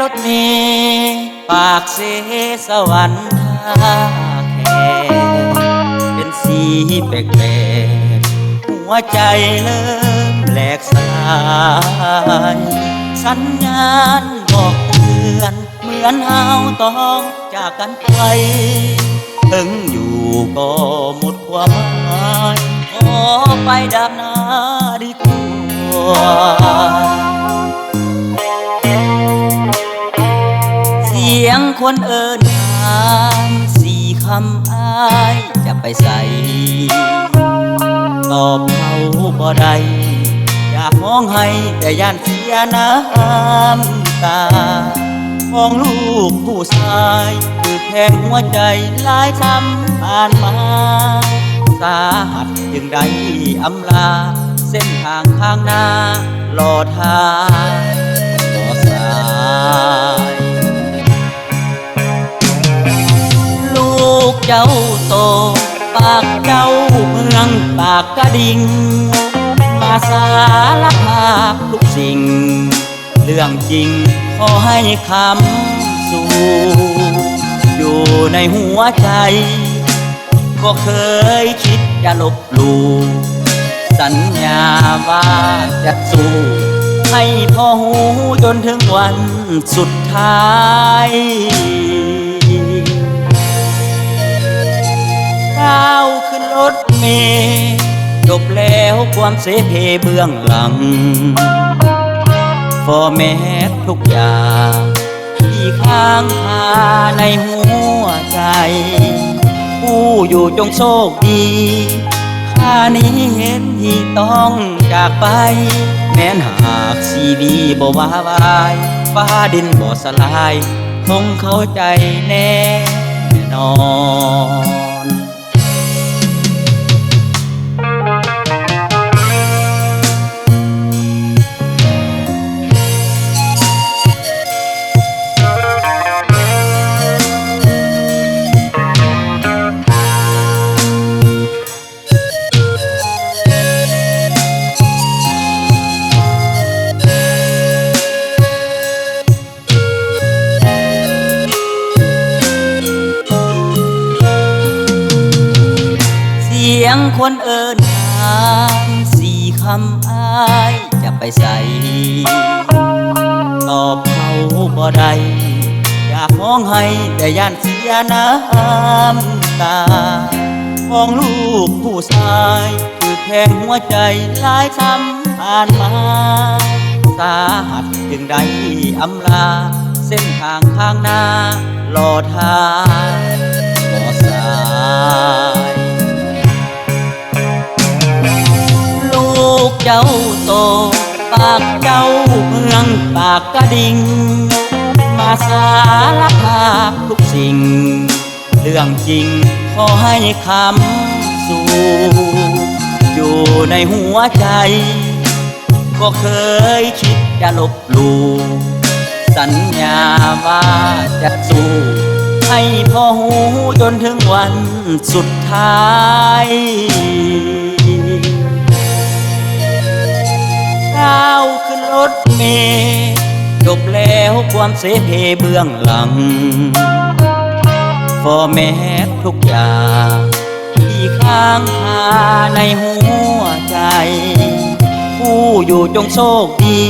ລົດເມປາກເຊສະຫວັນທ່າແຂກ ເປັນສີແປກໆ ຫົວໃຈເລີ່ມແຫຼກສາຍ ສັນຍານບອກເຕືອນ ເໝືອນເຮົາຕ້ອງຈາກກັນໄປ ເຖິງຢູ່ກໍໝົດຄວາມໝາຍ ຂໍໄປດາບໜ້າດີກວ່າ. ສຽງຄົນເອີ້ນຖາມສີ່ຄຳ ອ້າຍຈະໄປໃສ? ຕອບເຂົາບໍ່ໄດ້ ຢາກຮ້ອງໄຫ້ແຕ່ຢ້ານ ເສຍນ້ຳຕາຂອງລູກຜູ້ຊາຍ ຖືກແທງຫົວໃຈຫຼາຍຊ້ຳປານມາ ສາຫັດຈຶ່ງໄດ້ອຳລາ ເສັ້ນທາງຂ້າງໜ້າລໍຖ້າບໍ່ສາຍ. ລູກເຈົ້າໂຕ ປາກເຈົ້າເມືອງປາກກະດິງ ມາສາລະພາບທຸກສິ່ງ ເລື່ອງຈິງຂໍໃຫ້ຄຳສູ່ ຢູ່ໃນຫົວໃຈ ບໍ່ເຄີຍຄິດຈະລົບ ລູກສັນຍາວ່າຈະສູ້ ໃຫ້ພໍ່ຮູ້ຈົນເຖິງວັນສຸດທ້າຍ. ກ້າວຂຶ້ນລົດເມ ຈົບແລ້ວຄວາມເສເພເບື້ອງຫຼັງ ຟໍແມັດທຸກຢ່າງ ທີ່ຄ້າງຄາໃນຫົວໃຈ ຜູ້ຢູ່ຈົ່ງໂຊກດີ ຂ້ານີ້ເຫັນທີ່ຕ້ອງຈາກໄປ ແມ່ນຫາກຊີວິດບໍ່ວ່າວາຍ ຟ້າດິນບໍ່ສະຫຼາຍ ຄົງເຂົ້າໃຈແນ່ນອນ. ສຽງຄົນເອີ້ນຖາມສີ່ຄຳ ອ້າຍຈະໄປໃສ? ຕອບເຂົາບໍ່ໄດ້ ຢາກຮ້ອງໄຫ້ແຕ່ຢ້ານເສຍນ້ຳຕາ ຂອງລູກຜູ້ຊາຍ ຖືກແທງຫົວໃຈຫຼາຍຊ້ຳປານມາ ສາຫັດຈຶ່ງໄດ້ອຳລາ ເສັ້ນທາງຂ້າງໜ້າລໍຖ້າບໍ່ສາຍ. ລູກເຈົ້າໂຕ ປາກເຈົ້າເມືອງປາກກະດິງ ມາສາລະພາບທຸກສິ່ງ ເລື່ອງຈິງຂໍໃຫ້ຄຳສູ່ ຢູ່ໃນຫົວໃຈ ບໍ່ເຄີຍຄິດຈະລົບ ລູກສັນຍາວ່າຈະສູ້ ໃຫ້ພໍ່ຮູ້ຈົນເຖິງວັນສຸດທ້າຍ. ກ້າວຂຶ້ນລົດເມ ຈົບແລ້ວຄວາມເສເພເບື້ອງຫຼັງ ຟໍແມັດທຸກຢ່າງ ທີ່ຄ້າງຄາໃນຫົວໃຈ ຜູ້ຢູ່ຈົ່ງໂຊກດີ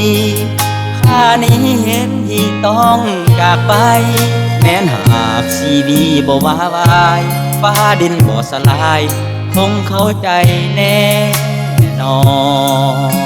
ຂ້ານີ້ເຫັນທີ່ຕ້ອງຈາກໄປ ແມ່ນຫາກຊີວິດບໍ່ວ່າວາຍ ຟ້າດິນບໍ່ສະຫຼາຍ ຄົງເຂົ້າໃຈແນ່ນອນ.